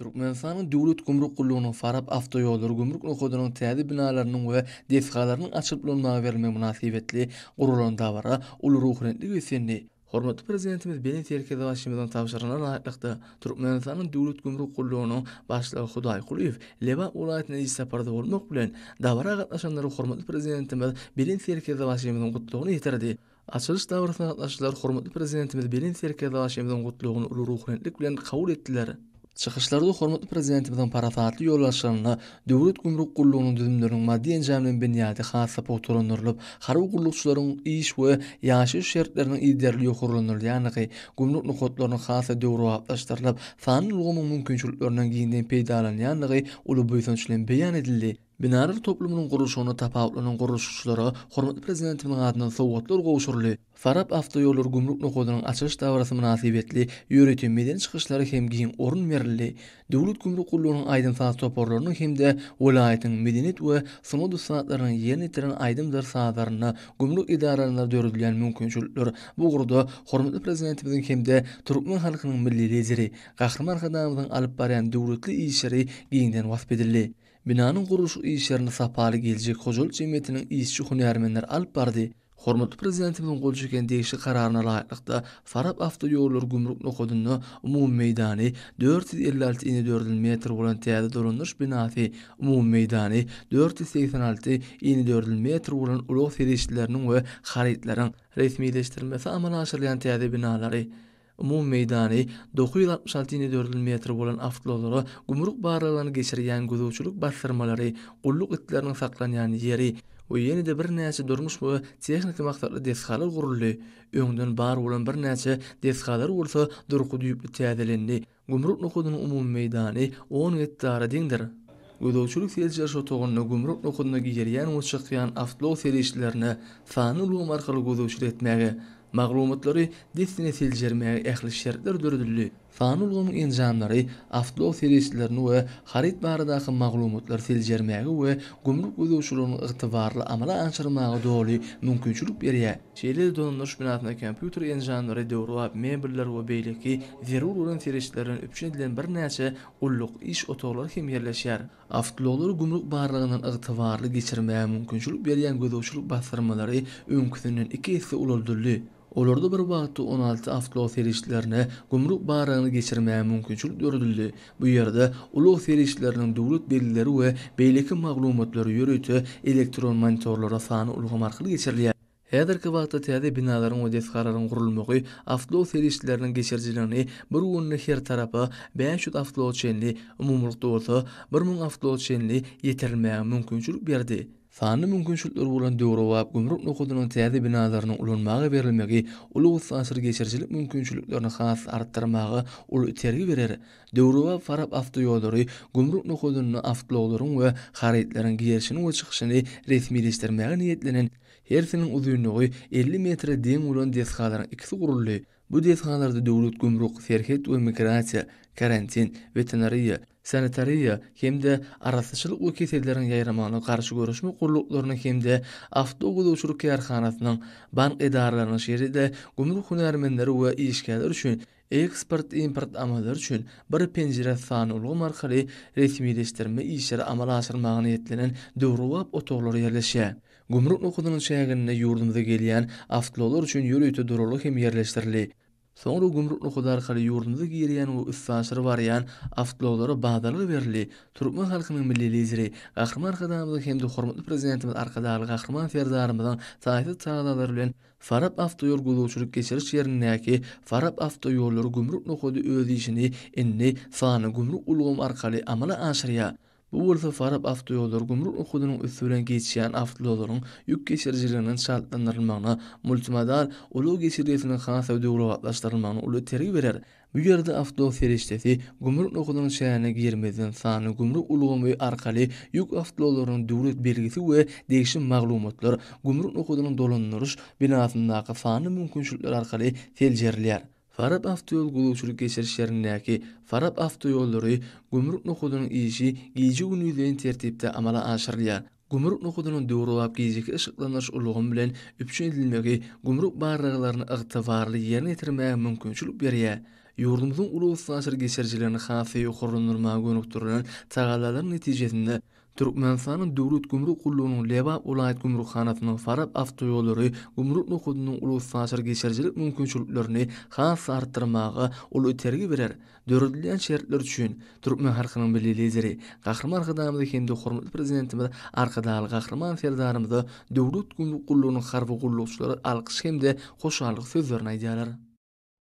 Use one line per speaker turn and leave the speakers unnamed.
Türkmenistanyň Döwlet gümrük gullugynyň Farap awtoýollary gümrük nokadynyň täze binalarynyň we desgalarynyň açylyp ulanmaga berilmegi mynasybetli guralan dabara uly ruhubelentlik beslendi. Hormatly Prezidentimiz Belent Serkerdebaşymyzyň tabşyrygyna laýyklykda, Türkmenistanyň Döwlet gümrük gullugynyň Başlygy Hudaý Kulyýew Lebap welaýatynda iş saparda bolmak bilen, dabara gatnaşanlara hormatly Prezidentimiz Belent Serkerdebaşymyzyň Gutlagyny ýetirdi. Açylyş dabarasyna gatnaşyjylar hormatly Prezidentimiz Belent Serkerdebaşymyzyň Gutlagyny uly ruhubelentlik bilen kabul etdiler. Çykyşlarda hormatly Prezidentimiziň parasatly ýolbaşçylygynda Döwlet gümrük gullugynyň düzümleriniň maddy-enjamlaýyn binýady has-da pugtalandyrylyp, harby gullukçylaryň iş we ýaşaýyş şertleriniň yzygiderli ýokarlandyrylýandygy, gümrük nokatlarynyň has-da döwrebaplaşdyrylyp, sanly ulgamyň mümkinçiliklerinden giňden peýdalanylýandygy uly buýsanç bilen beýan edildi. Binalar toplumynyň gurluşygynda tapawutlanan gurluşykçylara hormatly Prezidentimiziň adyndan sowgatlar gowşuryldy. Farap awtoýollary gümrük nokadynyň açylyş dabarasy mynasybetli ýörite medeni çykyşlara hem giň orun berildi. Döwlet gümrük gullugynyň aýdym-saz toparlarynyň hem-de welaýatyň medeniýet we sungat ussatlarynyň ýerine ýetiren aýdymdyr sazlarynda gümrük edaralarynda döredilýän mümkinçilikler bu ugurda hormatly Prezidentimiziň hem-de türkmen halkynyň Milli Lideri Gahryman Arkadagymyzyň alyp barýan döwletli işleri giňden wasp edildi. Binanyň gurluşyk işlerini Sapaly geljek hojalyk jemgyýetiniň işçi-hünärmenleri alyp bardy. Hormatly Prezidentimiziň gol çeken degişli Kararyna laýyklykda, Farap awtoýollary gümrük nokadynda umumy meýdany 456 inedördül metr bolan täze dolandyryş binasy, umumy meýdany 486 inedördül metr bolan ulag serişdeleriniň we harytlaryň resmileşdirilmesi amala aşyrylýan täze binalary, Umumy meýdany 966 inedördül metr bolan awtoulaglara gümrük barlaglaryny geçirýän gözegçilik bassyrmalary, gulluk itleriniň saklanýan ýeri we ýene-de birnäçe durmuş we tehniki maksatly desgalar guruldy. Öňden bar bolan birnäçe desgalar bolsa durky düýpli täzelendi. Gümrük nokadynyň umumy meýdany on gektara deňdir. Gözegçilik seljeriş otagynda gümrük nokadyna girýän we çykýan awtoulag serişdelerine sanly ulgam arkaly gözegçilik etmäge, maglumatlary dessine seljermäge ähli şertler döredildi. Sanly ulgamyň enjamlary awtoulag serişdelerini we haryt baradaky maglumatlary seljermäge we gümrük gözegçiligini ygtybarly amala aşyrmaga doly mümkinçilik berýär. Şeýle-de dolandyryş binasynda kompýuter enjamlary, döwrebap mebeller we beýleki zerur bolan serişdeler bilen üpjün edilen birnäçe gulluk iş otaglary hem ýerleşýär. Awtoulaglary gümrük barlagyndan ygtybarly geçirmäge mümkinçilik berýän gözegçilik bassyrmalary öňküsinden iki esse ulaldyldy. Olarda bir wagtda 16 awtoulag serişdelerine gümrük barlagyny geçirmäge mümkinçilik döredildi. Bu ýerde ulag serişdeleriniň döwlet belgileri we beýleki maglumatlary ýörite elektron monitorlara sanly ulgam arkaly geçirilýär. Häzirki wagtda täze binalaryň we desgalaryň gurulmagy awtoulag serişdeleriniň geçirijiligini bir günde her tarapa 500 awtoulaga çenli, umumylykda bolsa 1000 awtoulaga çenli ýetirilmäge mümkinçilik berdi. Sanly mümkinçilikleri bolan döwrebap gümrük nokadynyň täze binalarynyň ulanmaga berilmegi ulag-üstaşyr geçirijilik mümkinçiliklerini has artdyrmaga uly itergi berer. Döwrebap Farap awtoýollary gümrük nokadynda awtoulaglaryň we harytlaryň girişini we çykyşyny resmileşdirmäge niýetlenen hersiniň uzynlygy 50 metre deň bolan desgalaryň ikisi guruldy. Bu desgalarda Döwlet gümrük, serhet we migrasiýa, karantin, weterinariýa, sanitariýa hem-de arassaçylyk we keselleriň ýaýramagyna garşy göreşmek gulluklarynyň hem-de awtogözegçilik kärhanasynyň, bank edaralarynyň şeýle-de gümrük hünärmenleri we işgärleri üçin eksport-import amallary üçin bir penjire sanly ulgam arkaly resmileşdirme işleri amala aşyrmaga niýetlenen döwrebap otaglar ýerleşýär. Gümrük nokadynyň çäginde ýurdumyza gelýän awtoulaglar üçin ýörite duralga hem ýerleşdirildi. Soňra gümrük nokady arkaly ýurdumyza girýän we üstaşyr barýan awtoulaglara badalga berildi. Türkmen halkynyň Milli Lideri, Gahryman Arkadagymyzyň hem-de hormatly Prezidentimiz Arkadagly Gahryman Serdarymyzyň taýsyz tagallalary bilen Farap awtoýol gözegçilik geçiriş ýerindäki Farap awtoýollary gümrük nokady öz işini indi sanly gümrük ulgamy arkaly amala aşyrýar. Bu bolsa Farap awtoýollary gümrük nokadynyň üsti bilen geçýän awtoulaglaryň ýük geçirijiliginiň çaltlandyrylmagyna, multimodal ulag geçelgesiniň has-da döwrebaplaşdyrylmagyna uly itergi berer. Bu ýerde awtoulag serişdesi gümrük nokadynyň çägine girmezden sanly gümrük ulgamy arkaly ýük awtoulaglarynyň döwlet belgisi we degişli maglumatlar gümrük nokadynyň dolandyryş binasyndaky sanly mümkinçilikler arkaly seljerilýär. Farap awtoýol gözegçilik geçiriş ýerindäki Farap awtoýollary gümrük nokadynyň işi gije-gündizleýin tertipde amala aşyrylýar. Gümrük nokadynyň döwrebap gijeki yşyklandyryş ulgamy bilen üpjün edilmegi gümrük barlaglaryny ygtybarly ýerine ýetirmäge mümkinçilik berýär. Ýurdumyzyň ulag-üstaşyr geçirijilerini has-da ýokarlandyrmaga gönükdirilen tagallalaryň netijesinde, Türkmenistanyň Döwlet gümrük gullugynyň Lebap welaýat gümrükhanasynyň Farap awtoýollary gümrük nokadynyň ulag-üstaşyr geçirijilik mümkinçiliklerini has-da artdyrmaga uly itergi berer. Döredilýän şertler üçin türkmen halkynyň Milli Lideri Gahryman Arkadagymyza hem-de hormatly Prezidentimiz Arkadagly Gahryman Serdarymyza Döwlet gümrük gullugynyň harby gullukçylary alkyş hem-de hoşallyk sözlerini aýdýarlar.